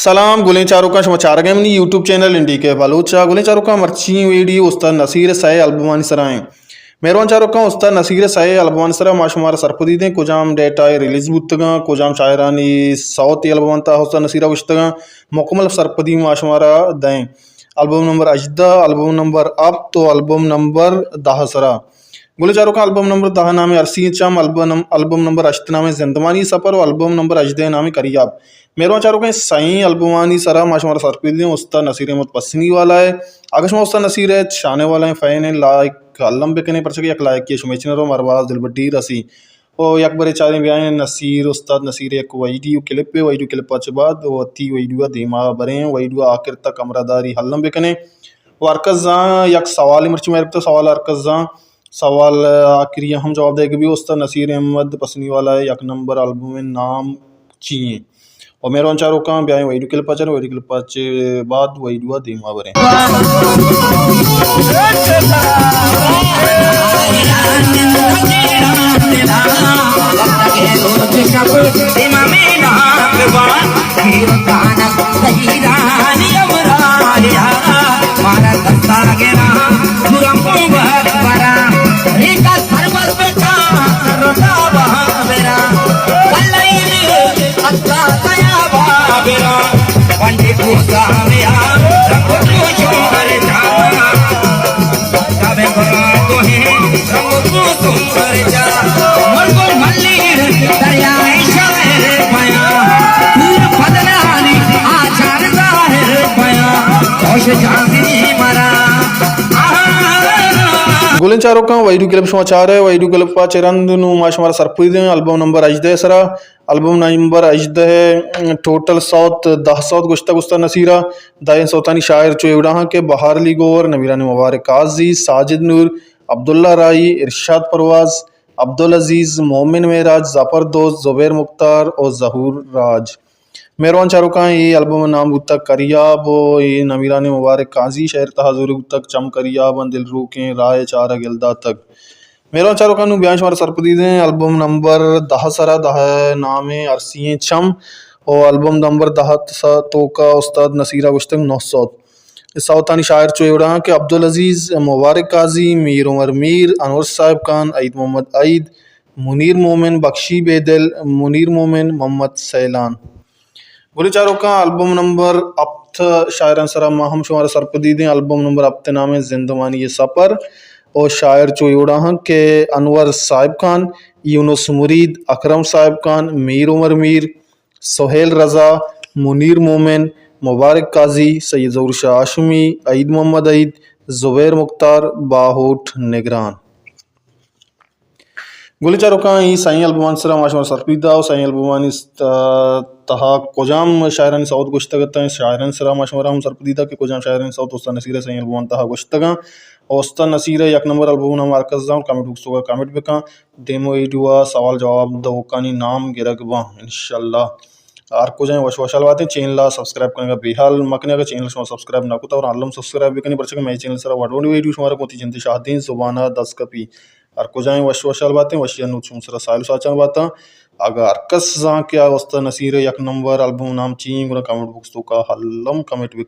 سلام گلیں چاروکاں، شما چارگ ءَ منی یوٹیوب چینل این ڈی کے بلوچ ءَ۔ گلیں چاروکاں، مرچی ویڈیو استاد نصیر ءِ سئے البمانی سرا ایں۔ مہروان چاروکاں، استاد نصیر ءِ سئے البمانی سرا ما شمارا سرپدی دیں، کجام ڈیٹ ءَ ریلیز بوتگاں، کجام شاعرانی سوت اے البم ءِ تہا استاد نصیر ءَ گوشتگاں، مکمل سرپدی ما شمارا دئیں۔ البم نمبر ہژدہ، البم نمبر ہپت و البم نمبر دہ سرا۔ گلیں چاروکاں، البم نمبر دہ نام ارسی چم، البم، البم نمبر ہشت نام زندمانی سفر و البم نمبر ہژدہ نام کریاب۔ مہروان چاروکاں، سئیں البمانی سرا ما شمارا سرپدی دیں استاد نصیر احمد پسنی والا ءِ۔ اگہ شما استاد نصیر ءِ شانے والا ایں، فین ایں، لائک الم بکنیں، پرچہ کہ یک لائکے شمئے چنر و مارا باز دلبڈی رسی۔ و یک برے چاریں بیائیں نصیر، استاد نصیر ءِ یک ویڈیو کلپے، ویڈیو کلپ ءَ چہ بعد وتی ویڈیو ءَ دیما بریں، ویڈیو ءَ آخر تک ہمراہ داری الم بکنیں۔ و ہر کس زان یک سوالے مرچی مئے رپتہ، سوال ہر کس زان، سوال آخری ہم جواب دئیگ بی، استاد نصیر احمد پسنی والا ءِ یک نمبر البم ءِ نام چی ایں؟ و مہروان چاروکاں، بیائیں ویڈیو کلپ ءَ چاریں، ویڈیو کلپ ءَ چہ بعد ویڈیو ءَ دیما بریں۔ گلیں چاروکاں، ویڈیو کلپ شما چارے، ویڈیو کلپ ءَ چہ رند نوں ما شمارا سرپدی دیں البم نمبر ہژدہ ءِ سرا۔ البم نمبر ہژدہ ءِ ٹوٹل سوت، دہ سوت گوشتگ استاد نصیر ءَ۔ دائیں سوتانی شاعر چو اے وڑا ہاں کہ بہار علی گوہر، نمیران مبارک قاضی، ساجد نور، عبداللہ راہی، ارشاد پرواز، عبدالعزیز، مومن معراج، ظفر دوست، زبیر مختار و ظہور راج۔ مہروان چاروکاں، اے البم ءِ نام بوتگ کریاب و اے نمیران مبارک قاضی شعر تہا زورگ بوتگ، چم کریاب آں دلروکیں راہ ءِ چارگ یل داتگ۔ مہروان چاروکاں، نوں بیاں شمارا سرپدی دیں البم نمبر دہ سرا، دہ نام ارسی ایں چم و البم نمبر دہ ءِ توکا استاد نصیر ءَ گوشتگ نو سوت۔ اے سوتانی شاعر چو اے وڑا ہاں کہ عبدالعزیز، مبارک قاضی، میر عمر میر، انور صاحب خان، عید محمد عید، منیر مومن، بخشی بیدل، منیر مومن، محمد سیلان۔ گلیں چاروکاں، البم نمبر ہپت شاعران سرا ما ہم شمارا سرپدی دیں۔ البم نمبر ہپت نام زندمانی سفر و شاعر چو اے وڑا ہاں کہ انور صاحب خان، یونس مرید، اکرم صاحب خان، میر عمر میر، سہیل رضا، منیر مومن، مبارک قاضی، سید ظہور شاہ ہاشمی، عید محمد عید، زبیر مختار، باہوٹ نگران۔ گلیں چاروکاں، اے سئیں البمان سرا ما شمارا سرپدی دا و سئیں البمانی س-، تہا کجام شاعرانی سوت گوشتگ اتاں، شاعرانی سرا ما شمارا ہم سرپدی دا کہ کجام شاعرانی سوت استاد نصیر ءِ سئیں البمان تہا گوشتگاں۔ و استاد نصیر ءِ یک نمبر البم نام ہر کس زان، کمنٹ باکس توکا کمنٹ بکن۔ دیمو ویڈیو ءَ سوال جواب دئوکانی نام گرگ باں انشاءاللہ۔ ہر کجا وش وشحال باتیں، چینل ءَ سبسکرائب کنگ ءَ بے حال مکنیں۔ اگر چینل شما سبسکرائب نہ کتا اور الم سبسکرائب بکنیں، پرچہ کہ مئے چینل سرا وڈ وڈی ویڈیو شمارا گوں وتی جندے شاہدیں زبان ءَ دست کپی۔ ہر کجا وش وشحال باتیں، وشی ءَ نوں شما سرا ساہیل ساچان باتاں۔ اگر ہر کس زان کہ آ استاد نصیر ءِ یک نمبر البم نام چی ایں، گڑا کمنٹ باکس توکا الم کمنٹ بکن۔